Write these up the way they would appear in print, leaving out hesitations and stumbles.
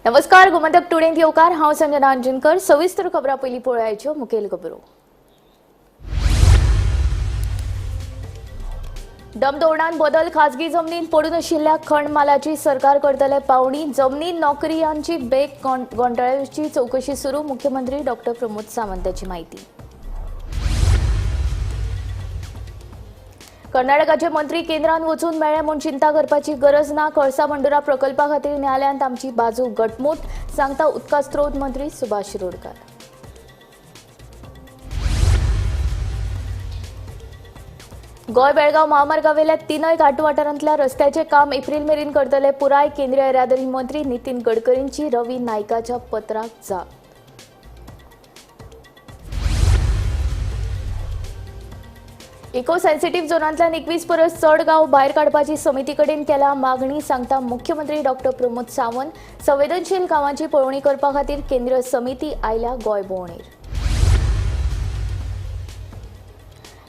नमस्कार, गोमंतक टुडेंत येवकार. हांव संजना अंजनकर. सविस्तर खबरां पयलीं पळोवयाच्यो मुखेल खबरो. डम धोरणान बदल, खाजगी जमनीन पडून आशिल्ल्या खण मालाची सरकार करतले पावणी. जमनीन नोकरियांची बेग घोटाळ्याची चवकशी सुरू, मुख्यमंत्री डॉक्टर प्रमोद सावंताची माहिती. कर्नाटकाचे मंत्री केंद्रान वचून मेळ्ळे म्हूण चिंता करपाची गरज ना. कळसा मंडुरा प्रकल्पा खातीर न्यायालयांत आमची बाजू घटमूट, सांगता उदका स्रोत मंत्री सुभाष शिरोडकर. गोंय बेळगांव महामार्गावेल्या तीनय घाट वाठारांतल्या रस्त्याचे काम एप्रिल मेरेन करतले पुराय, केंद्रीय येरादारी मंत्री नितीन गडकरींची रवी नायकाच्या पत्राक जाप. इको सेन्सिटिव्ह झोनांतल्यान 21 परस चड गांव भायर काडपाची समिती कडेन केल्या मागणी, सांगता मुख्यमंत्री डॉक्टर प्रमोद सावंत. संवेदनशील गांवांची पळोवणी करपा खातीर केंद्रीय समिती आयल्या गोंय भोंवडेर.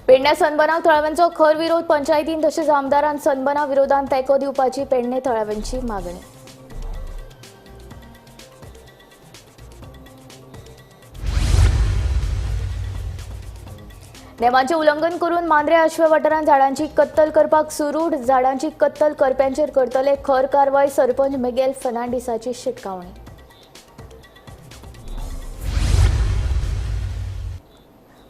पेडण्या सनबनाक थळाव्यांचो खर विरोध, पंचायतीन तशेंच आमदारान सनबना विरोधात तेंको दिवपाची पेडणे थळाव्यांची मागणी. नेमांचे उल्लंघन करून मांद्रे आश्वे वाठारांत झाडांची कत्तल करपाक सुरू, झाडांची कत्तल करप्यांचेर करतले खर कारवाय, सरपंच मिगेल फर्नांडीसाची शिटकावणी.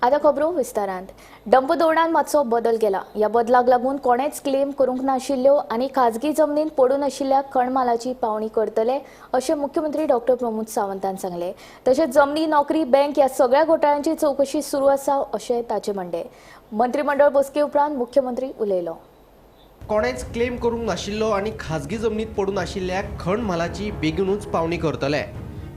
आतां खबरो विस्तारांत. डंप धोरणान मातसो बदल केला. ह्या बदलाक लागून कोणेच क्लेम करूंक नाशिल्ल्यो आनी खाजगी जमनीन पडून आशिल्ल्या खणमालाची पावणी करतले अशें मुख्यमंत्री डॉक्टर प्रमोद सावंतान सांगलें. तशेंच जमनी, नोकरी, बँक ह्या सगळ्या घोटाळ्यांची चवकशी सुरू आसा अशें ताचें म्हणणें. मंत्रीमंडळ बसके उपरांत मुख्यमंत्री उलयलो. कोणेच क्लेम करूंक नाशिल्लो आनी खाजगी जमनीत पडून आशिल्ल्या खण म्हालाची बेगीनूच पावणी करतले.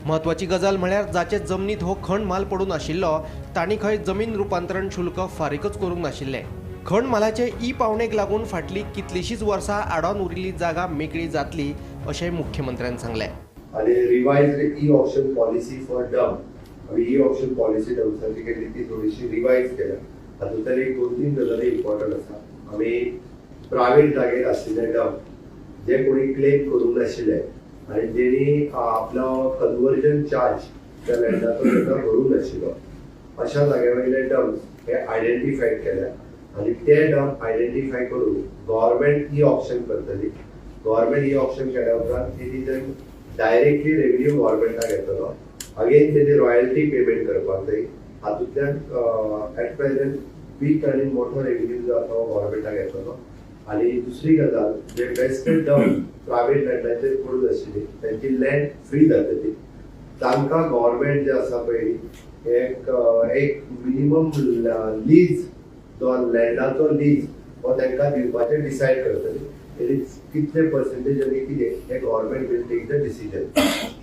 म्हत्वाची गजाल म्हळ्यार जाचे जमनीत हो खण म्हाल पडून आशिल्लो तांणी खंय जमीन रुपांतरण शुल्क फारीकच करूंक नाशिल्लें. खण म्हालाचे ई पावणेक लागून फाटलीं कितलींशींच वर्सां आडावन उरिल्ली जागा मेकळी जातली अशें मुख्यमंत्र्यान सांगलें. आनी revised e auction policy for dump, आमी ई ऑक्शन पॉलिसी डम्प्साची केल्ली ती थोडीशी रिवायज केल्या. हातूंतल्यान एक दोन तीन गजाली इम्पॉर्टंट आसा. आमी प्रायवेट जागेर आशिल्ले डम्प जे कोणी क्लेम करूंक नाशिल्ले आनी जेणी आपलो कन्वर्जन चार्ज त्या लँडाचो ताका भरूंक नाशिल्लो अशा जाग्या वयले डम्प्स हे आयडेंटिफाय केल्या आनी ते डम्प आयडेंटिफाय करून गव्हर्मेंट ई ऑक्शन करतली. गव्हर्मेंट ई ऑक्शन केल्या उपरांत तेजी डायरेक्टली रेव्हेन्यू गव्हर्मेंटाक येतलो. अगेन तेजी रॉयल्टी पेमेंट करपाक जाय. हातूंतल्यान एट प्रेझेंट वीक आनी मोठो रेव्हेन्यू जो आसा तो गव्हर्मेंटाक येतलो. आनी दुसरी गजाल, जे वेस्टेड डम्प प्रायवेट लँडाचेर पडून आशिल्ली तांची लँड फ्री जातली. तांकां गव्हर्मेंट जे आसा पळय एक एक मिनिमम लीज, जो लँडाचो लीज हो तांकां दिवपाचें डिसायड करतली. It is कितले पर्सेंटेज आनी कितें हें government will take the decision.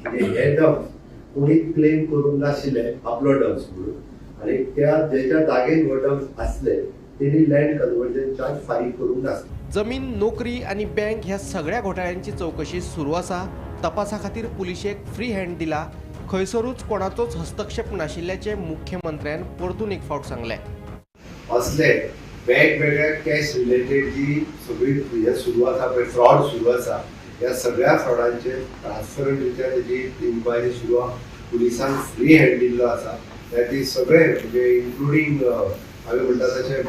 म्हणजे हे डम्प्स कोणी क्लेम करूंक नाशिल्ले आपलो डम्प्स म्हणून आनी त्या जेच्या जागेन हो डम्प्स आसले तेणी लँड कन्वर्जन चार्ज फारीक करूंक नासले. जमीन, नोकरी आनी बँक ह्या सगळ्या घोटाळ्यांची चवकशी सुरू आसा. तपासा खातीर पुलिशेक फ्री हँड दिला. खंयसरूच कोणाचोच हस्तक्षेप नाशिल्ल्याचें मुख्यमंत्र्यान परतून एक फावट सांगलें. असले वेगवेगळ्या कॅश रिलेटेड जी सगळी हे सुरू आसा पळय, फ्रॉड सुरू आसा, ह्या सगळ्या फ्रॉडांचेर ट्रान्सपरंट रित्या तेजी इन्क्वायरी सुरू आसा. पुलिसांक फ्री हँड दिल्लो आसा. ती सगळे म्हणजे इन्क्लुडींग आमी म्हणटा तशें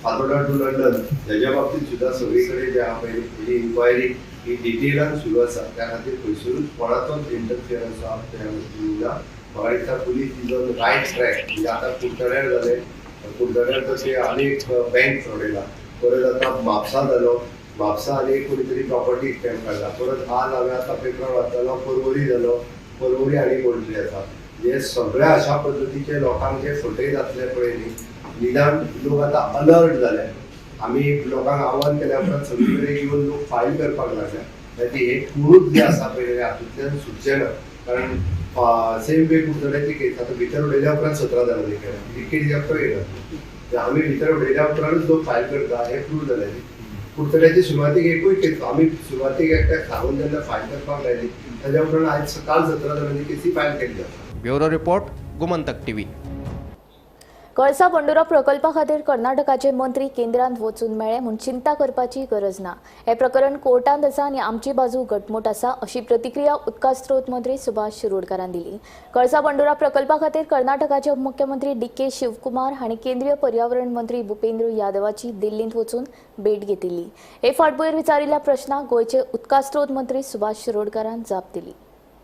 फातोडा टू लंडन हेज्या बाबतींत सुद्दां सगळी कडेन जे आहा पळय तेजी इन्क्वायरी ही डिटेलान सुरू आसा. त्या खातीर खंयसरूच कोणाचोच इंटरफियरन्स आहा त्या वस्तून ना. म्हाका दिसता police is on right track. म्हणजे आतां कुडचड्यार जालें, कुडचड्यार तशें आनी एक बँक फ्रॉड येयला, परत आतां म्हापसा जालो, म्हापसा आनी एक कोणी तरी प्रॉपर्टी स्टॅम्प काडला, परत आज हांवें आतां पेपरार वाचतालो पर्वरी जालो, पर्वरी आनी कोण तरी आसा. हे सगळ्या अशा पद्दतीचे लोकांक जे फटय जातले पळय न्ही, निदान लोक आतां अलर्ट जाले. आमी लोकांक आव्हान केल्या उपरांत सगळी कडेन येवन लोक फायल करपाक लागल्या. ताची हे कोणूच जे आसा पळय हातूंतल्यान सुटचे ना. कारण सेम वे कुडचड्याची केस आतां भितर उडयल्या उपरांत 17 जाणांनी केल्या, ही केस जास्त येना. आमी भितर उडयल्या उपरांतूच लोक फायल करता हें प्रूव जालें. कुडचड्याची सुरवातीक एकूय केस आमी सुरवातीक एकट्याक सांगून जेन्ना फायल करपाक लायली ताज्या उपरांत आयज काल 17 जाणांनी केसी फायल केल्ली आसा. Bureau report, Gomantak TV. Kalasa Bandura प्रकल्पा खातीर कर्नाटकाचे मंत्री केंद्रांत वचून मेळ्ळे म्हूण चिंता करपाची गरज ना. हे प्रकरण कोर्टांत आसा आनी आमची बाजू घटमूट आसा अशी प्रतिक्रिया उदका स्रोत मंत्री सुभाष शिरोडकारान दिली. कळसा बंडुरा प्रकल्पा खातीर कर्नाटकाचे उपमुख्यमंत्री डी.के. शिवकुमार हांणी केंद्रीय पर्यावरण मंत्री भूपेंद्र यादवाची दिल्लींत वचून भेट घेतिल्ली. हे फाटभुंयेर विचारिल्ल्या प्रश्नाक गोंयचे उदका स्रोत मंत्री सुभाष शिरोडकारान जाप दिली.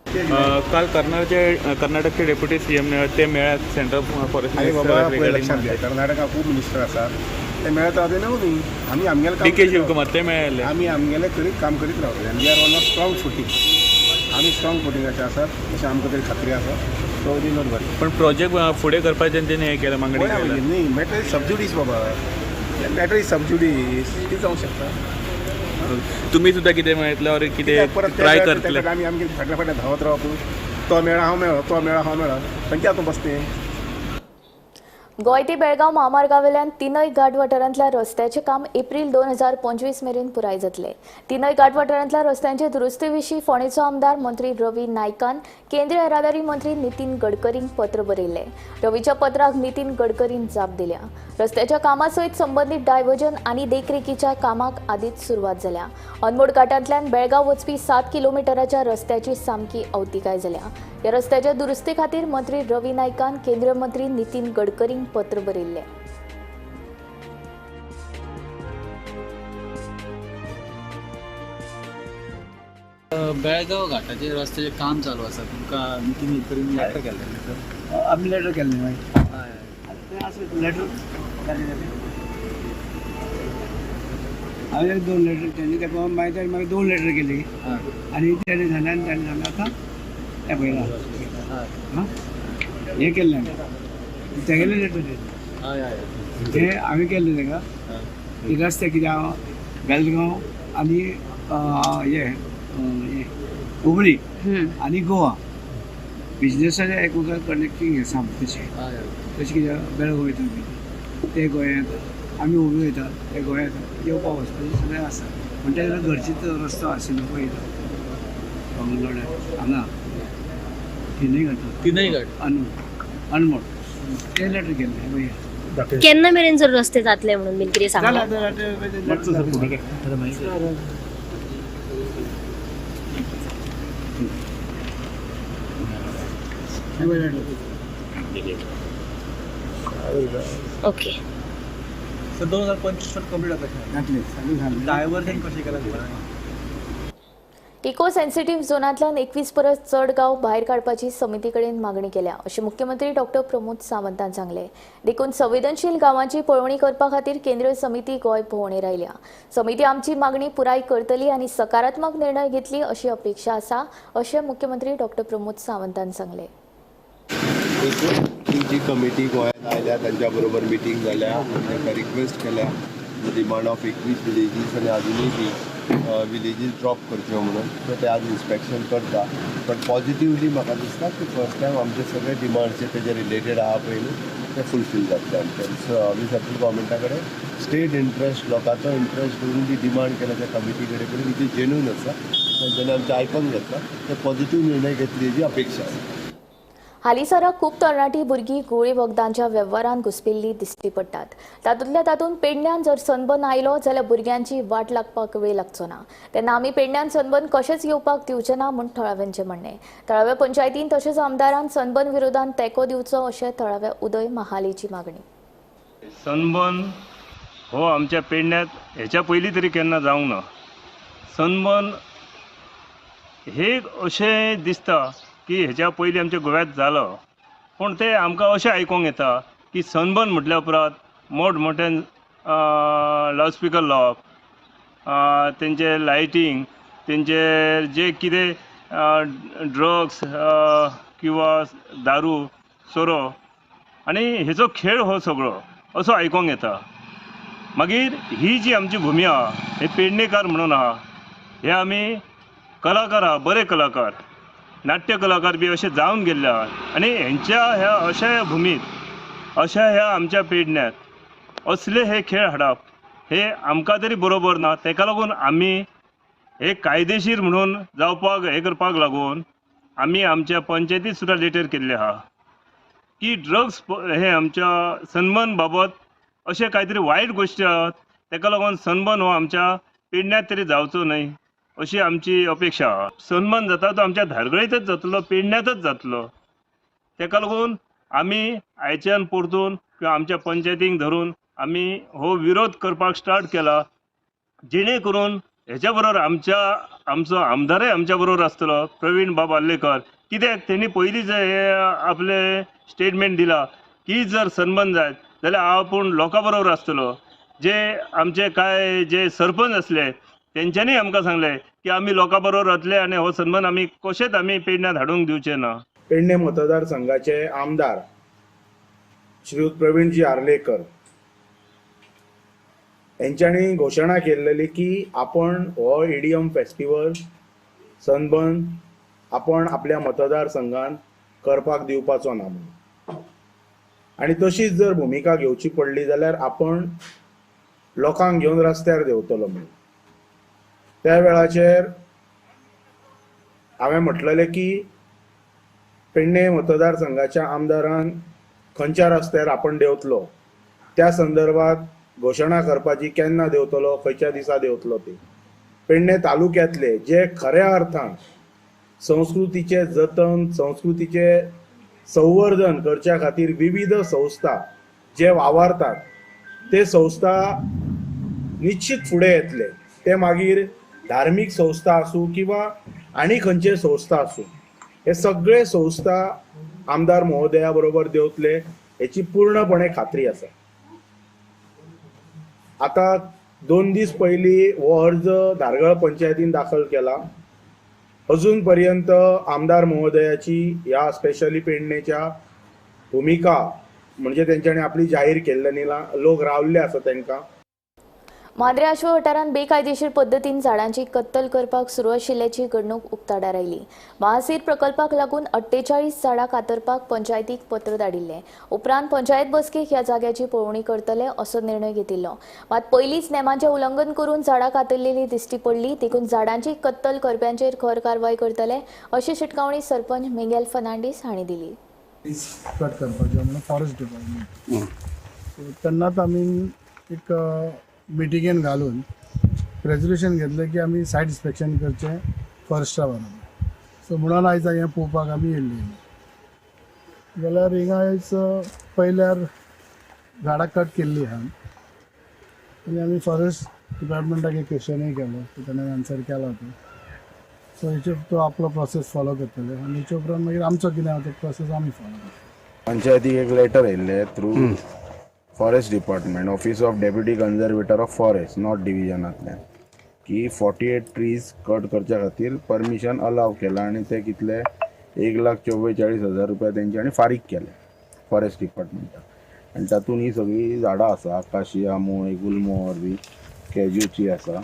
काल कर्नाटकचे डेप्युटी सीएम ते मेळ्ळ्यात सेंट्रल फॉरेस्ट मिनिस्टर. कर्नाटका खूब मिनिस्टर आसात ते मेळत रावते न्हू न्ही. आमी आमगेले डी.के. शिवकुमार ते मेळ्ळे. आमी आमगेले करीत काम करीत रावतले. We are on a strong footing. आमी स्ट्रॉंग फुटिंगाचे आसात अशें आमकां तरी खात्री आसा. सो we not वरी. पण प्रोजेक्ट फुडें करपाचें तेणी हें केलें मागणी केली न्ही. मॅटर is सब ज्युडीस बाबा. मॅटर is सब ज्युडीस कितें जावंक शकता. तुम्ही सुद्धा कितें मेळटलें ऑर कितें ट्राय करतले. आमी आमगे फाटल्या फाटल्या धांवत रावप. तो मेळा हांव मेळो, तो मेळा हांव मेळो, खंयच्या हातूंत बसते. गोंय ते बेळगांव महामार्गावेल्यान तिनय घाट वाठारांतल्या रस्त्याचें काम एप्रील 2025 मेरेन पुराय जातलें. तिनय घाट वाठारांतल्या रस्त्यांचे दुरुस्ती विशीं फोंडेचो आमदार मंत्री रवी नायकान केंद्रीय येरादारी मंत्री नितीन गडकरींक पत्र बरयल्लें. रवीच्या पत्राक नितीन गडकरीन जाप दिल्या. रस्त्याच्या कामा सयत संबंदीत डायव्हर्जन आनी देखरेखीच्या कामाक आदींच सुरवात जाल्या. अनमोड घाटांतल्यान बेळगांव वचपी 7 किलोमिटराच्या रस्त्याची सामकी अवतिकाय जाल्या. ह्या रस्त्याच्या दुरुस्ती खातीर मंत्री रवी नायकान केंद्रीय मंत्री नितीन गडकरींक पत्र बरयल्लें. बेळगांव घाटाचेर रस्त्याचें काम चालू आसा. तुमकां नितीन गडकरीन लेटर केल्लें? आमी लेटर केल्लें मागीर आसा लेटर हांवें 2 लेटर तेणी ताका मागीर ताणें मागीर 2 लेटर केली आनी तेणें सांगलें आनी ताणें सांगलें आतां हें पळयलां हां हें केल्लें हांवें तेगेलें लेटर दिलें तें हांवें केल्लें ताका. रस्ते कितें आहा बेलगांव आनी हें हुबळी आनी गोवा बिजनेसाचे एकमेकाक कनेक्टींग आसा तशें तशें कितें बेळगांव वयता आमी ते गोंयांत येता, आमी हुबळी वयता ते गोंयांत येता, येवपा वचपाचें सगळें आसा. पूण ते घरचेच रस्तो आशिल्लो पळयता बांगलोड्या हांगा तिनय घाट तिनय घाट अनमोड ते लेटर केल्लें पळय. केन्ना मेरेन जर रस्ते जातले म्हणून बीन कितें सांगलां? ओके. सर 2025 कंप्लीट जातलें. डायव्हर्जन कशें केलां? इको सेन्सिटीव्ह झोनांतल्यान 21 परस चड गांव भायर काडपाची समिती कडेन मागणी केल्या अशें मुख्यमंत्री डॉक्टर प्रमोद सावंतान सांगलें. देखून संवेदनशील गांवांची पळोवणी करपा खातीर केंद्रीय समिती गोंय भोंवडेर आयल्या. समिती आमची मागणी पुराय करतली आनी सकारात्मक निर्णय घेतली अशी अपेक्षा आसा अशें मुख्यमंत्री डॉक्टर प्रमोद सावंतान सांगलें. जी कमिटी गोंयांत आयल्या तांच्या बरोबर मिटींग जाल्या, तांकां रिक्वेस्ट केल्या डिमांड ऑफ 21 विलेजीस आनी अजुनूय बी विलेजीस ड्रॉप करच्यो म्हणून. सो ते आज इन्स्पेक्शन करता. बट पॉझिटिवली म्हाका दिसता की फर्स्ट टायम आमचे सगळे डिमांड्स जे तेजे रिलेटेड आहा पळय न्हू ते फुलफील जातले आमचे. सो आमी सेंट्रल गव्हर्मेंटा कडेन स्टेट इंट्रस्ट लोकांचो इंट्रस्ट धरून जी डिमांड केल्या त्या कमिटी कडेन पळय ती जेन्यून आसा. तेंच्यांनी आमचें आयकून घेतलां, ते पॉझिटीव निर्णय घेतली हेजी अपेक्षा आसा. हालींसराक खूब तरणाटी भुरगीं गुळी वखदांच्या वेव्हारांत घुसपिल्ली दिश्टी पडटात. तातूंतल्या तातूंत पेडण्यान जर सनबर्न आयलो जाल्यार भुरग्यांची वाट लागपाक वेळ लागचो ना. तेन्ना आमी पेडण्यान सनबर्न कशेंच येवपाक दिवचें ना म्हूण थळाव्यांचें म्हणणें. थळाव्या पंचायतीन तशेंच आमदारान सनबर्न विरोधान तेंको दिवचो अशें थळाव्या उदय महालेची मागणी. सनबर्न हो आमच्या पेडण्यांत हेच्या पयलीं तरी केन्ना जावंक ना. सनबर्न हे अशें दिसता की हेच्या पयलीं आमच्या गोव्यात जालो, पूण ते आमकां अशें आयकूंक येता की सनबर्न म्हटल्या उपरांत मोठ मोठ्यान लावडस्पिकर लावप, तेंचे लायटींग, तेंचे जे कितें ड्रग्स किंवा दारू सोरो आनी हेचो खेळ हो सगळो असो आयकूंक येता. मागीर ही जी आमची भुमी आहा, हे पेडणेकार म्हणून आहा, हे आमी कलाकार आहा, बरे कलाकार, नाट्य कलाकार बी अशे जावन गेल्ले आहात आनी हेंच्या ह्या अशा ह्या भुमीत, अशा ह्या आमच्या पेडण्यात असले हे खेळ हाडप हे आमकां तरी बरोबर ना. तेका लागून आमी हे कायदेशीर म्हणून जावपाक हे करपाक लागून आमी आमच्या पंचायतीत सुद्दां लेटर केल्ले आहा. की ड्रग्स हे आमच्या सनबर्न बाबत अशें कांय तरी वायट गोश्टी आहात, ताका लागून सनबर्न हो आमच्या पेडण्यांत तरी जावचो न्हय अशी आमची अपेक्षा आहा। सनबर्न जाता तो आमच्या धारगळींतच जातलो, पेडण्यांतच जातलो। ताका लागून आमी आयच्यान परतून किंवा आमच्या पंचायतींक धरून आमी हो विरोध करपाक स्टार्ट केला, जेणे करून हेच्या बरोबर आमचो आमदारय आमच्या बरोबर आसतलो प्रवीण बाब आर्लेकर। कित्याक तेणी पयलींच हे आपले स्टेटमेंट दिला की जर सनबर्न जायत जाल्यार हांव आपूण लोकां बरोबर आसतलो। जे आमचे कांय जे सरपंच आसले तेंच्यांनी आमकां सांगलें की आमी लोकां बरोबर वतले आनी हो सनबर्न आमी कशेंच आमी पेडण्यात हाडूंक दिवचे ना। पेडणे मतदारसंघाचे आमदार श्रीयुत प्रवीणजी आर्लेकर यांच्यानी घोशणा केलेली की आपण हो ईडीएम फेस्टिवल सनबर्न आपण आपल्या मतदारसंघान करपाक दिवपाचो ना म्हणून, आनी तशीच जर भुमिका घेवची पडली जाल्यार आपण लोकांक घेवन रस्त्यार देंवतलो म्हणून। त्या वेळाचेर हांवें म्हटलेलें की पेडणे मतदारसंघाच्या आमदारान खंयच्या रस्त्यार आपण देंवतलो त्या संदर्भात घोशणा करपाची, केन्ना देंवतलो, खंयच्या दिसा देंवतलो ती। पेडणे तालुक्यांतले जे खऱ्या अर्थान संस्कृतीचे जतन, संस्कृतीचे संवर्धन करच्या खातीर विविध संस्था जे वावरतात ते संस्था निश्चित फुडें येतले, ते मागीर धार्मीक संस्था आसूं किंवा आनी खंयचे संस्था आसूं, हे सगळे संस्था आमदार महोदया बरोबर देंवतले हेची पूर्णपणे खात्री आसा। आतां 2 दीस पयलीं हो अर्ज धारगळ पंचायतीन दाखल केला। अजून पर्यंत आमदार महोदयाची ह्या स्पेशली पेडणेच्या भुमिका म्हणजे तेंच्यांनी आपली जाहीर केल्ली ना, लोक रावल्ले आसा तेंकां। मांद्रे आश्व वाठारांत बेकायदेशीर पद्दतीन झाडांची कत्तल करपाक सुरू आशिल्ल्याची घडणूक उक्ताडार आयली। महासीर प्रकल्पाक लागून 48 झाडां कातरपाक पंचायतीक पत्र धाडिल्लें। उपरांत पंचायत बसकेक ह्या जाग्याची पळोवणी करतले असो निर्णय घेतिल्लो। मात पयलींच नेमांचें उल्लंघन करून झाडां कातरलेली दिश्टी पडली, देखून झाडांची कत्तल करप्यांचेर खर कारवाय करतले अशी शिटकावणी सरपंच मिगेल फर्नांडीस हांणी दिली। कट करपाचें म्हणून फॉरेस्ट डिपार्टमेंट तेन्नाच आमी एक मिटिंगेन घालून रेजोल्युशन घेतलें की आमी सायट इन्स्पेक्शन करचें फॉरेस्टा बरोबर। सो म्हणून आयज हें पळोवपाक आमी येयल्ली जाल्यार हिंगा आयज पयल्यार झाडां कट केल्ली आहा आनी आमी फॉरेस्ट डिपार्टमेंटाक एक क्वेश्चनूय केलो, ताणें आन्सर केला तो। सो हेचे तो आपलो प्रोसेस फॉलो करतले आनी हेचे उपरांत मागीर आमचो कितें आहा तो प्रोसेस आमी फॉलो करतले। पंचायतीक एक लेटर येयल्लें through forest department, office of deputy conservator of forest north डिविजनांतल्यान की 48 ट्रीज कट करच्या खातीर परमिशन अलाव केला आनी ते कितले 1,44,000 रुपया तेंच्यांनी फारीक केले फॉरेस्ट डिपार्टमेंटाक। आनी तातूंत ही सगळीं झाडां आसा, आकाशिया, मोय, गुलमोहर बी कॅज्यूची आसा,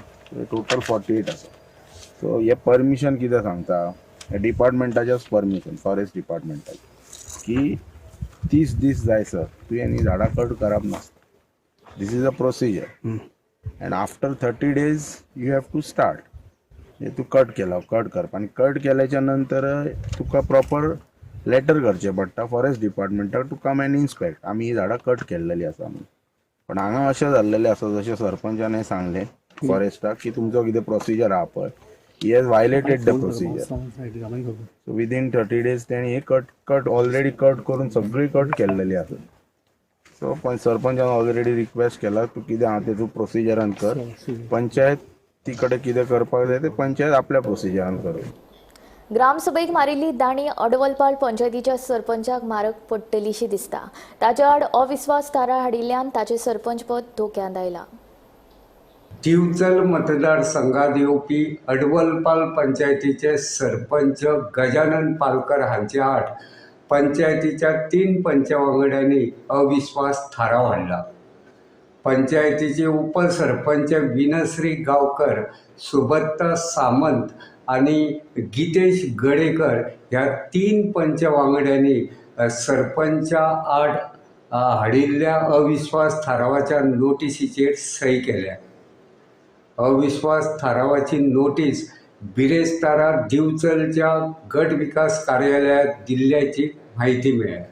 टोटल 48 आसा। सो हे परमिशन कितें सांगता, डिपार्टमेंटाचेच परमिशन फॉरेस्ट डिपार्टमेंटाचें की 30 दीस जायसर तुवें ही झाडां कट करप नासता। This is a procedure and after 30 days you have to start. तूं कट केला, कट करप आनी कट केल्याच्या नंतर तुका प्रॉपर लेटर करचें पडटा फॉरेस्ट डिपार्टमेंटाक टू कम एंड इन्स्पेक्ट आमी ही झाडां कट केल्लेली आसा म्हणून। पण हांगा अशें जाल्लेलें आसा जशें सरपंचान सांगलें फॉरेस्टाक की तुमचो कितें प्रोसिजर आहा पळय, he has violated the procedure. So within 30 days तेणी हे कट ऑलरेडी कट करून सगळी कट केल्लेली आसा। सो पण सरपंचान ऑलरेडी रिक्वेस्ट केला तूं कितें आहा तें तूं प्रोसिजरान कर, पंचायत ती कडेन कितें करपाक जाय तें पंचायत आपल्या प्रोसिजरान करूं। ग्रामसभेक मारिल्ली दाणी अडवलपाल पंचायतीच्या सरपंचाक मारक पडटलीशी दिसता। ताच्या आड अविस्वास थाराव हाडिल्ल्यान ताचें सरपंचपद धोक्यांत आयलां। दिवचल मतदारसंघात येवपी अडवलपाल पंचायतीचे सरपंच गजानन पालकर हांचे आड पंचायतीच्या 3 पंच वांगड्यांनी अविश्वास थाराव हाडला। पंचायतीचे उपसरपंच विनश्री गांवकर, सुबत्ता सामंत आनी गितेश गडेकर ह्या 3 पंच वांगड्यांनी सरपंचा आड हाडिल्ल्या अविश्वास थारावाच्या नोटिसीचेर सही केल्या। अविश्वास थारावाची नोटीस बिरेस्तारा दिवचलच्या गट विकास कार्यालयात दिल्ल्याची माहिती मिळाली।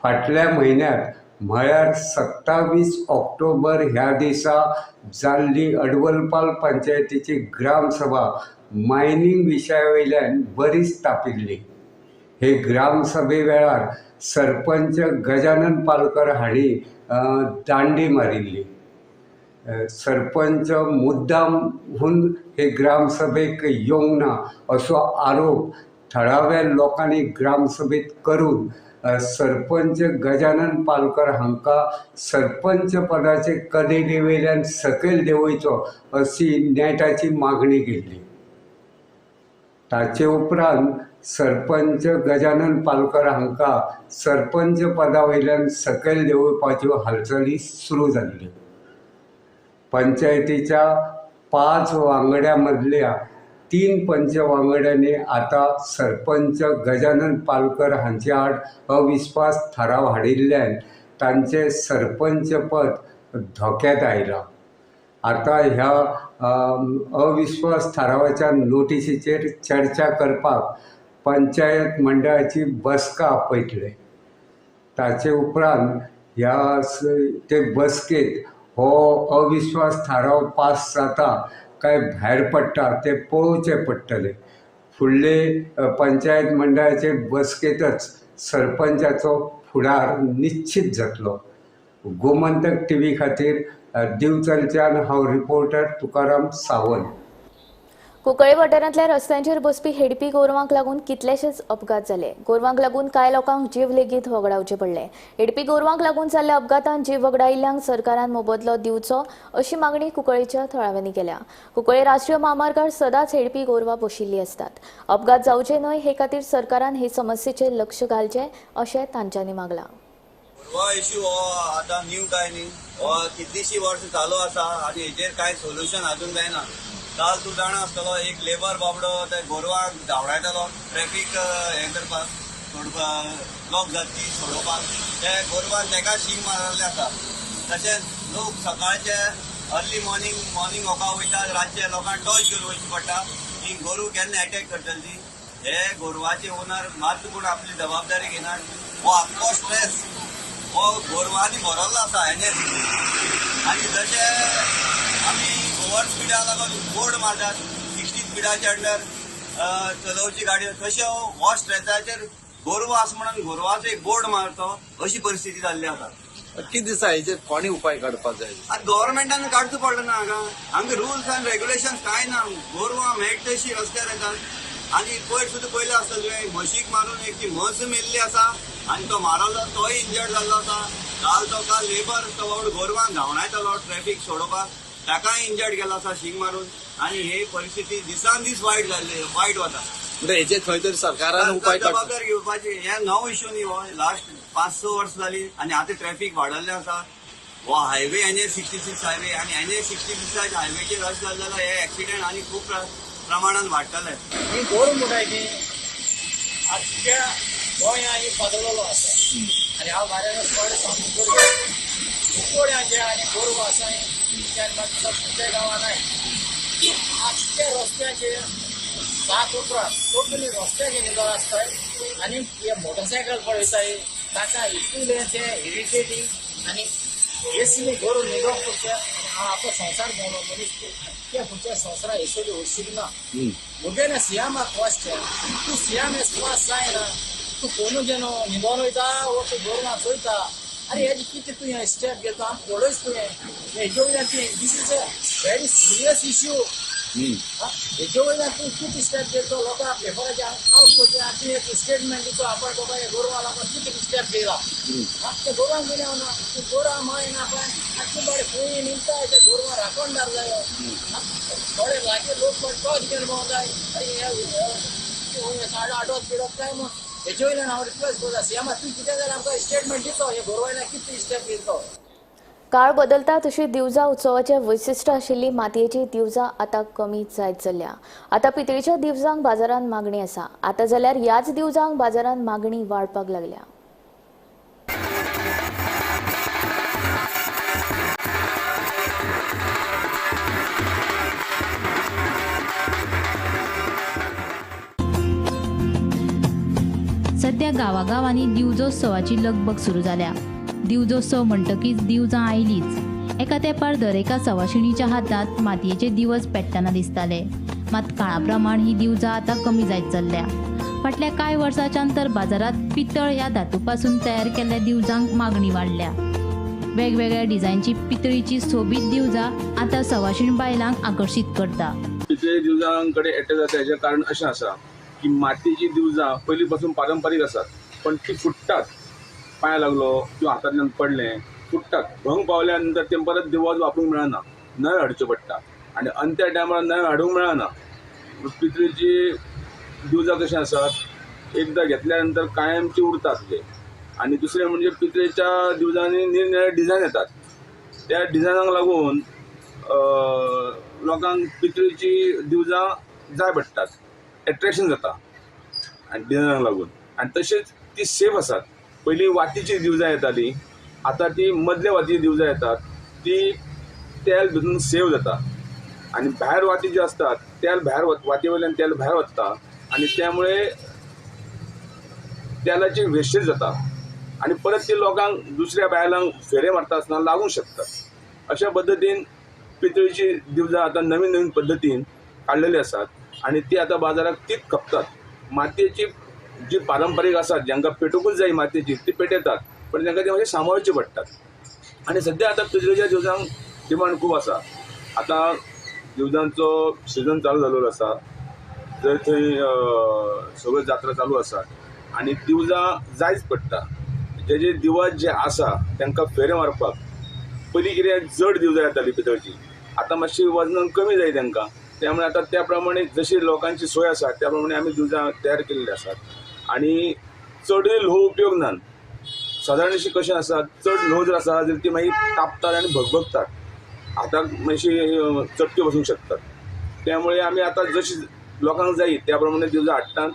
फाटल्या म्हयन्यांत म्हळ्यार 27 ऑक्टोबर ह्या दिसा जाल्ली अडवलपाल पंचायतीची ग्रामसभा मायनिंग विशया वयल्यान बरीच तापिल्ली. हे ग्रामसभे वेळार सरपंच गजानन पालकर हांणी दांडी मारिल्ली. सरपंच मुद्दामहून हे ग्रामसभेक येवंक ना असो आरोप थळाव्या लोकांनी ग्रामसभेत करून सरपंच गजानन पालकर हांकां सरपंच पदाचे कदेली वयल्यान सकयल देंवयचो अशी नेटाची मागणी केल्ली. ताचे उपरांत सरपंच गजानन पालकर हांकां सरपंच पदा वयल्यान सकयल देंवोवपाच्यो हालचाली सुरू जाल्ल्यो. पंचायतीच्या 5 वांगड्यां मदल्या 3 पंच वांगड्यांनी आतां सरपंच गजानन पालकर हांचे आड अविस्वास थाराव हाडिल्ल्यान तांचें सरपंच पद धोक्यांत आयलां. आतां ह्या अविस्वास थारावाच्या नोटिशीचेर चर्चा करपाक पंचायत मंडळाची बसका आपयतले. ताचे उपरांत ह्या ते बसकेंत हो अविस्वास थाराव पास जाता काय भायर पडटा ते पळोवचें पडटलें. फुडले पंचायत मंडळाचे बसकेंतच सरपंचाचो फुडार निश्चित जातलो. गोमंतक टीव्ही खातीर दिवचलच्यान हांव रिपोर्टर तुकाराम सावंत. कुंकळे वाठारांतल्या रस्त्यांचेर बसपी हेडपी गोरवांक लागून कितलेशेच अपघात जाले. गोरवांक लागून कांय लोकांक जीव लेगीत वगडावचे पडले. हेडपी गोरवांक लागून जाल्ल्या अपघातांत जीव वगडायिल्ल्यांक सरकारान मोबदलो दिवचो अशी मागणी कुंकळेच्या थळाव्यांनी केल्या. कुंकळे राष्ट्रीय म्हामार्गार सदांच हेडपी गोरवां बशिल्लीं आसतात. अपघात जावचे न्हय हे खातीर सरकारान हे समस्येचेर लक्ष घालचें अशें तांच्यांनी मागलां. गोरवां इश्यू हो आतां न्यू काय न्ही, हो कितलींशीं वर्सां चालू आसा आनी हेजेर कांय सोल्युशन अजून जायना. काल तूं जाणा आसतलो एक लेबर बाबडो ते गोरवांक धांवडायतालो ट्रॅफीक हें करपाक, सोडपाक, ब्लॉक जाता ती सोडोवपाक, ते गोरवान तेका शींग मारलें आसा. तशेंच लोक सकाळचे अर्ली मॉर्निंग वॉका वयता, रातचे लोकांक टॉर्च घेवन वयचें पडटा की गोरू केन्ना एटॅक करतली ती. हे गोरवाचे ओनर मात कोण आपली जबाबदारी घेनात. हो आख्खो स्ट्रेस हो गोरवांनी भरल्लो आसा एन एच. आनी जशें आमी ओवर स्पिडा लागून बोर्ड मारतात 60 स्पिडाच्या अंडर चलोवची गाडी, तशें हो स्ट्रेसाचेर गोरवां आसा म्हणून गोरवाचो एक बोर्ड मारतो अशी परिस्थिती जाल्ली आसा. कितें दिसा हेजेर कोणी उपाय काडपाक जाय? आतां गव्हर्मेंटान काडचो पडलो ना हांगा. हांगा रुल्स आनी रेग्युलेशन कांय ना. गोरवां मेळटा तशी रस्त्यार येतात. आनी पयर सुद्दां पयलें आसतलें तुवें म्हशीक मारून एक ती म्हस मेल्ली आसा आनी तो मारलो तोय इंजर्ड जाल्लो आसा. काल तो काल लेबर तो बाबडो गोरवांक धांवडायतालो ट्रॅफीक सोडोवपाक, ताकाय इंजर्ड केलो आसा शींग मारून. आनी ही परिस्थिती दिसान दीस वायट जाल्ली, वायट वता. म्हणजे हेजेर खंय तरी सरकारान उपाय जबाबदारी घेवपाची. हे नवो इश्यू न्ही हो, लास्ट 5-6 वर्सां जाली आनी आतां ट्रॅफीक वाडयल्लें आसा. हो हायवे NH 66 highway आनी NH 66 हायवेचेर अशें जालें जाल्यार हे एक्सिडंट आनी खूब प्रमाणान वाडटले. ही गोरू म्हणटाय ती आख्ख्या गोंया ही पातळलेलो आसा आनी हांव बाऱ्यान कुकोड्यांचे आनी गोरवां आसा सगळ्या गांवांत आख्ख्या रस्त्याचेर 7 उपरांत सगळी रस्त्याचेर निदो आसताय आनी हे मोटरसायकल पळयताय ताका इतलें तें इरिटेटींग आनी एसली गोरू निदो पुरचें. हांव आपलो संवसार भोंवलो मनीस आख्ख्या फुडच्या संवसारा एसोली वचूंक ना. मुगेलें सियामाक क्वेश्चन, तूं सियाम एस पास जायना, तूं फोनू घेवन न्हिदोन वयता वो तूं गोरवां चोयता. अरे हेजें कितें तुवें स्टेप घेता आमकां पळयच तुवें हेजे वयल्यान तुवें this is a very serious issue. हेजे वयल्यान तूं कितें स्टेप घेतो लोकांक पेपराचेर आवट करचें. आनी तूं एक स्टेटमेंट दितो आपण बाबा हे गोरवां लागून कितें स्टेप घेयला. ते गोरवांक घेवन येवना तूं गोरवां मायना पळय आतां बरें खंय निमता ते गोरवां राखणदार जायो. थोडे लागीं लोक टॉर्च घेवन भोंवताय. अरे हे 8:30 बिडप काय म्हूण हेजे वयल्यान हांव रिक्वेस्ट करता सीएमा तूं कितें जाल्यार आमकां स्टेटमेंट दितो हे गोरवां कितें स्टेप घेतलो. काळ बदलता तशी दिवजा उत्सवाचे वैशिश्ट आशिल्ली मातयेची दिवजा आतां कमी जायत चल्ल्या. आतां पितळीच्या दिवजांक बाजारांत मागणी आसा. आतां जाल्यार ह्याच दिवजांक बाजारांत मागणी वाडपाक लागल्या. सध्या तालुक्यांतल्या गांवागांवांनी दिवजोत्सवाची लगबग सुरू जाल्या. दिवजोत्सव म्हणटकीच दिवजां आयलीच. एका तेंपार दरेका सवाशिणीच्या हातांत मातयेचे दिवज पेट्टना दिसताले. मात काळा प्रमाण ही दिवजां आतां कमी जायत चल्ल्या. फाटल्या कांय वर्सांच्यान तर बाजारांत पितळ ह्या धातू पासून तयार केल्ल्या दिवजांक मागणी वाडल्या. वेगवेगळ्या डिझायनची पितळीची सोबीत दिवजां आतां सवाशीण बायलांक आकर्शीत करता. पितळी दिवजां कडेन एटॅच जाता हेचें कारण अशें आसा की मातयेची दिवजां पयलीं पासून पारंपारीक आसात, पण ती फुट्टात. पांय लागलो किंवा हातांतल्यान पडलें, फुट्टात. भंग पावल्या नंतर तें परत दिवज वापरूंक मेळना, नवें हाडचें पडटा आनी अंत्या टायमार नवें हाडूंक मेळना. पितळीची दिवजां कशीं आसात, एकदां घेतल्या नंतर कायमची उरतात ते. आनी दुसरें म्हणजे पितळेच्या दिवजांनी निरनिळे डिझायन येतात, त्या डिझायनाक लागून लोकांक पितळेची दिवजां जाय पडटात, एट्रेक्शन जाता आनी डिझायनाक लागून. आनी तशेंच ती सेफ आसात. पयलीं वातीची दिवजां येताली, आतां ती मदल्या वातीची दिवजां येतात, ती तेल भितून सेव जाता. आनी भायर वाती ज्यो आसतात तेल भायर वाती वयल्यान तेल भायर वता आनी त्यामुळे तेलाची वेस्टेज जाता आनी परत ती लोकांक दुसऱ्या बायलांक फेरे मारता आसतना लागूंक शकतात. अशा पद्दतीन पितळीची दिवजां आतां नवीन नवीन पद्दतीन काडलेली आसात आनी ती आतां बाजाराक तीच खपतात. मातयेची जी पारंपारीक आसात, जांकां पेटोवंकूच जाय मातयेची, ती पेटयतात, पण तांकां ती मातशी सांबाळची पडटात. आनी सद्या आतां पितळेच्या दिवजांक डिमांड खूब आसा. आतां दिवजांचो सिजन चालू जाल्लो आसा, जंय थंय सगळ्यो जात्रा चालू आसात आनी दिवजां जायच पडटा. जेजे दिवज जे आसा तांकां फेरे मारपाक पयलीं कितें जड दिवजां येताली पितळची, आतां मातशी वजनान कमी जाय तांकां, त्यामुळे आतां त्या प्रमाणे जशी लोकांची सोय आसा त्या प्रमाणे आमी दिवजां तयार केल्ली आसात. आनी चडूय ल्हव उपयोग ना. सादारणशी कशें आसा, चड ल्हव जर आसा जाल्यार ती मागीर तापतात आनी भगभगतात, हाताक मातशी चटके बसूंक शकतात. त्यामुळे आमी आतां जशी लोकांक जाय त्या प्रमाणे दिवजां हाडटात,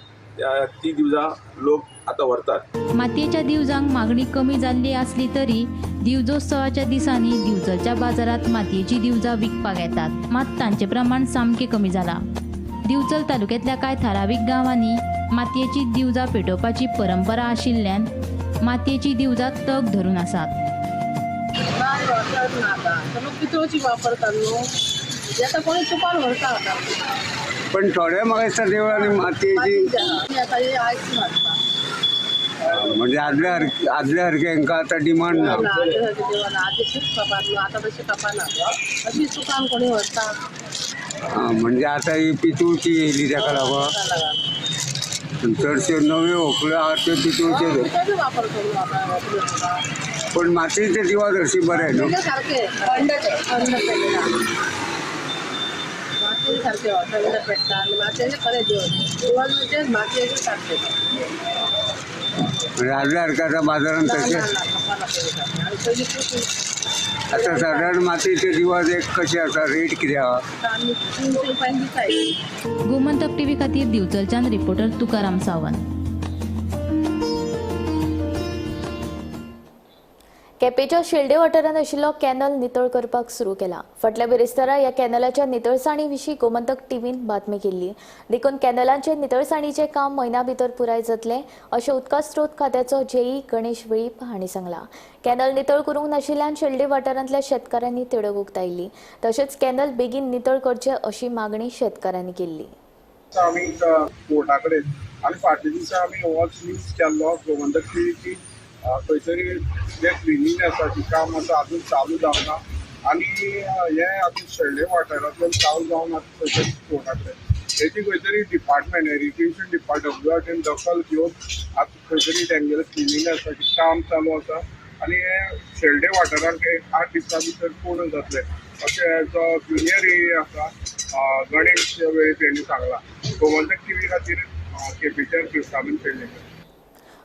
ती दिवजां लोक आतां व्हरतात. मातयेच्या दिवजांक मागणी कमी जाल्ली आसली तरी दिवजोत्सवाच्या दिसांनी दिवचलच्या बाजारांत मातयेची दिवजां विकपाक येतात, मात तांचें प्रमाण सामकें कमी जालां. दिवचल तालुक्यांतल्या कांय थारावीक गांवांनी मातयेची दिवजां पेटोवपाची परंपरा आशिल्ल्यान मातयेची दिवजां तग धरून आसात. पण थोडे म्हाका दिसता देवळांनी मातयेची म्हणजे आदल्या सारकें हांकां आतां डिमांड ना. म्हणजे आतां ही पितूळची येयली ताका लागून चडश्यो नव्यो व्हंकल्यो आहा त्यो पितूळच्यो, पण मातयेचे दिवज हरशीं बरें न्हू. आदल्या सारकें आतां बाजारांत तशें आतां सादारण मातयेचे दिवज एक कशें आसा, रेट कितें आहा? गोमंतक टीव्ही खातीर दिवचलच्यान रिपोर्टर तुकाराम सावंत. केपेंच्या शेल्डे वाठारांत आशिल्लो कॅनल नितळ करपाक सुरू केला. फाटल्या बिरेस्तारा ह्या कॅनलाच्या नितळसाणी विशीं गोमंतक टीव्हीन बातमी केल्ली. देखून कॅनलांचे नितळसाणीचें काम म्हयन्या भितर पुराय जातलें अशें उदका स्रोत खात्याचो जेई गणेश वेळीप हांणी सांगलां. कॅनल नितळ करूंक नाशिल्ल्यान शेल्डे वाठारांतल्या शेतकारांनी तिडक उक्तायली. तशेंच कॅनल बेगीन नितळ करचे अशी मागणी शेतकारांनी केल्ली. आमी कोर्टा कडेन आनी फाटल्या दिसा आमी होच न्यूज केल्लो गोमंतक टीव्हीची खंयतरी जें क्लिनींग आसा ती काम आसा अजून चालू जावना आनी हें आतां शेल्डे वाठारांतल्यान चालू जावन आतां खंयतरी कोर्टा कडेन हेची खंयतरी डिपार्टमेंट इरिगेशन डिपार्टमेंट डब्ल्यू दखल घेवन आतां खंयतरी तेंगेलें क्लिनींग आसा ती काम चालू आसा आनी हें शेल्डे वाठारांत एक 8 दिसां भितर पूर्ण जातलें अशें जो ज्युनियर ए आसा गणेश वेळीप हेणी सांगलां. गोमंतक टीव्ही खातीर केपेंच्यान क्रिस्ताबेन शेल्डेकर.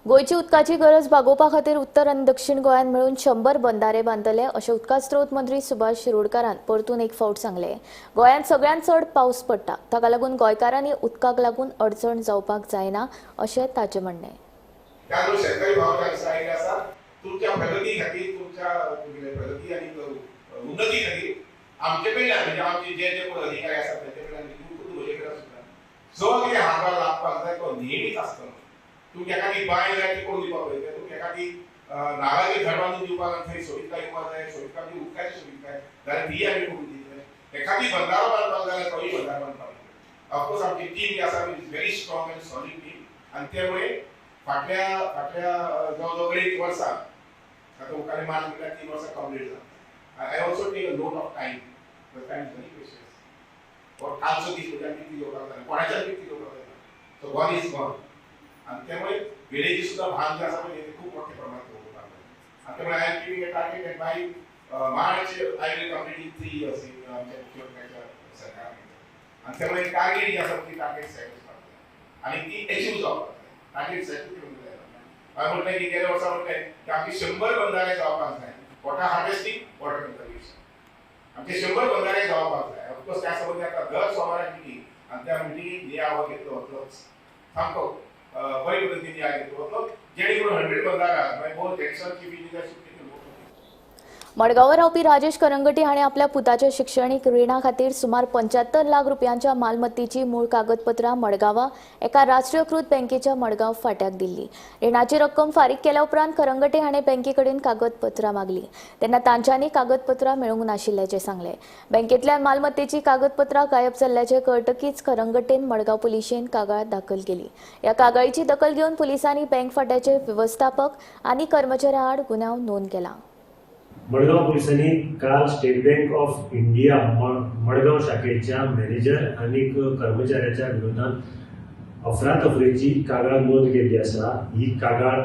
गोंयची उदकाची गरज भागोवपा खातीर उत्तर आनी दक्षिण गोंयांत मेळून 100 बंधारे बांदतले अशें उदका स्रोत मंत्री सुभाष शिरोडकारान परतून एक फावट सांगलें. गोंयांत सगळ्यांत चड पावस पडटा, ताका लागून गोंयकारांनी उदकाक लागून अडचण जावपाक जायना अशें ताचें म्हणणें. तुमच्या प्रगती खातीर, तुमच्या प्रगती आनी उन्नती खातीर आमचे कडल्यान म्हणजे आमचे जे जे कोण अधिकारी आसात तेंचे कडल्यान म्हजे कडल्यान सुद्दां जो कितें हातभार लागपाक जाय तो नेहमीच आसतलो. तुमकां एखादी बांय जाय ती करून दिवपाक पळयतले, तुमकां एखादी नाल्लाचें झाड बांदून दिवपाक आनी थंय सोबितकाय येवपाक जाय, सोबितकाय म्हणजे उदकाची सोबितकाय जाल्यार तीय आमी करून दितले. एखादी बंधारो बांदपाक जाल्यार तोय बंधारो बांदपाक दितले. ऑफकोर्स आमची टीम जी आसा is very strong and solid team आनी त्यामुळे फाटल्या फाटल्या जवळ जवळ 1.5 वर्सां आतां मुखार मार्च म्हटल्यार 3 वर्सां कंप्लीट जाता. I also take a lot of time, the time is very precious. कालचो दीस म्हणजे आमी कितें घेवपाक जायना, कोणाच्यान कितें घेवपाक जायना. सो गॉन is gone आनी त्यामुळे वेळेची सुद्दां भान जें आसा पळय तें खूब मोठ्या प्रमाणात दवरपाक जाय. आनी त्यामुळे I am giving a target that by March I will complete in 3 years आमच्या मुख्यमंत्र्याच्या सरकारान. आनी त्यामुळे टार्गेट जी आसा ती टार्गेट सेट करपाक जाय आनी ती एचीव जावपाक जाय. टार्गेट सेट करूंक जाय. हांवें म्हटलें की गेल्या वर्सा म्हटलें की आमचे 100 बंधारे जावपाक जाय, वॉटर हार्वेस्टिंग, वॉटर कन्जर्वेशन, आमचे 100 बंधारे जावपाक जाय. ऑफकोर्स त्या संबंदी आतां दर सोमाराक मिटींग आनी त्या मिटिंगेक नियाळ घेतलो वतलोच, सामको बरे पद्दतीन नियाळ घेतलो वतलो, जेणे करून 100 बंधारा मागीर बोथ जॅक्सन चीफ इंजिनियर. मडगांवां रावपी राजेश करंगटी हाणें आपल्या पुताच्या शिक्षणीक रिणा खातीर सुमार 75 लाख रुपयांच्या मालमत्तेची मूळ कागदपत्रां मडगांवां एका राष्ट्रीयकृत बँकेच्या मडगांव फाट्याक दिल्ली. रिणाची रक्कम फारीक केल्या उपरांत करंगटे हाणें बँके कडेन कागदपत्रां मागली तेन्ना तांच्यांनी कागदपत्रां मेळूंक नाशिल्ल्याचें सांगलें. बँकेंतल्यान मालमत्तेची कागदपत्रां गायब जाल्ल्याचें कळटकीच करंगटेन मडगांव पुलिशेन कागाळ दाखल केली. ह्या कागाळीची दखल घेवन पुलिसांनी बँक फाट्याचे वेवस्थापक आनी कर्मचाऱ्यां आड गुन्यांव नोंद केला. मडगांव पुलिसांनी काल State Bank of India Madgaon शाखेच्या मॅनेजर आनी कर्मचाऱ्याच्या विरोधात अफरातफरीची कागाळ नोंद केल्ली आसा. ही कागाळ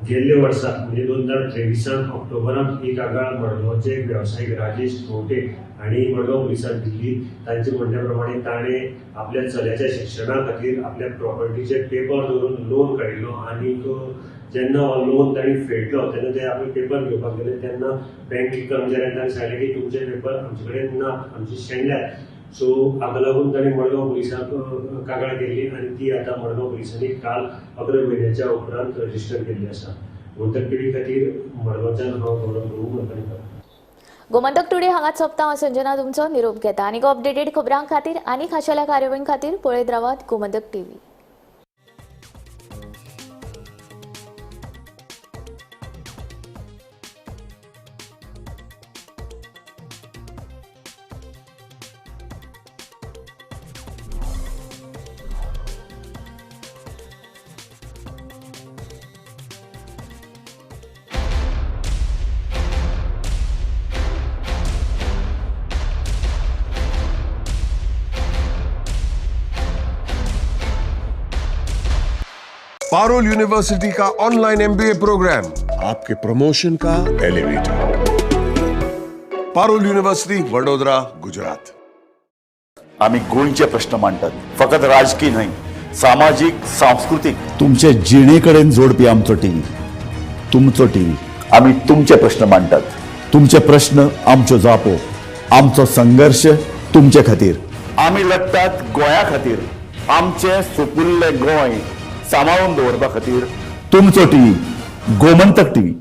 गेल्ले वर्सा म्हणजे 2023 ऑक्टोबरांत ही कागाळ मडगांवचे वेवसायीक राजेश खंवटे हांणी मडगांव पुलिसांक दिल्ली. तांचे म्हणण्या प्रमाणे ताणें आपल्या चल्याच्या शिक्षणा खातीर आपल्या प्रॉपर्टीचे पेपर दवरून लोन काडिल्लो आनी जेन्ना हो लोन तांणी फेडलो तेन्ना ते आपले पेपर घेवपाक गेले तेन्ना बँक कर्मचाऱ्यांनी तांणी सांगलें की तुमचे पेपर आमचे कडेन ना, आमचे शेणल्यात. सो हाका लागून तांणी मडगांव पुलिसांक कागाळ केल्ली आनी ती आतां मडगांव पुलिसांनी काल 11 म्हयन्याच्या उपरांत रजिस्टर केल्ली आसा. गोमंतक टीव्ही खातीर मडगांवच्यान हांव गौरव प्रभू मडकणकर. गोमंतक टुडे हांगाच सोंपता. हांव संजना तुमचो निरोप घेता आनी अपडेटेड खबरां खातीर आनी खाशेल्या कार्यावळीं खातीर पळयत रावात गोमंतक टीव्ही. पारुल यूनिवर्सिटी का ऑनलाइन एमबीए प्रोग्राम आपके प्रमोशन का एलिवेटर. पारुल यूनिवर्सिटी, वडोदरा, गुजरात. आमी गोंयचे प्रश्न मांडटात, फकत राजकीय न्हय, सामाजीक, सांस्कृतीक, तुमचे जिणे कडेन जोडपी आमचो टीव्ही, तुमचो टीव्ही. आमी तुमचे प्रश्न मांडटात, तुमचे प्रश्न आमच्यो जापो, आमचो संघर्श तुमचे खातीर. आमी लढटात गोंया खातीर, आमचें सुपुल्लें गोंय सांबाळून दवरपा खातीर. तुमचो टीव्ही, गोमंतक टीव्ही.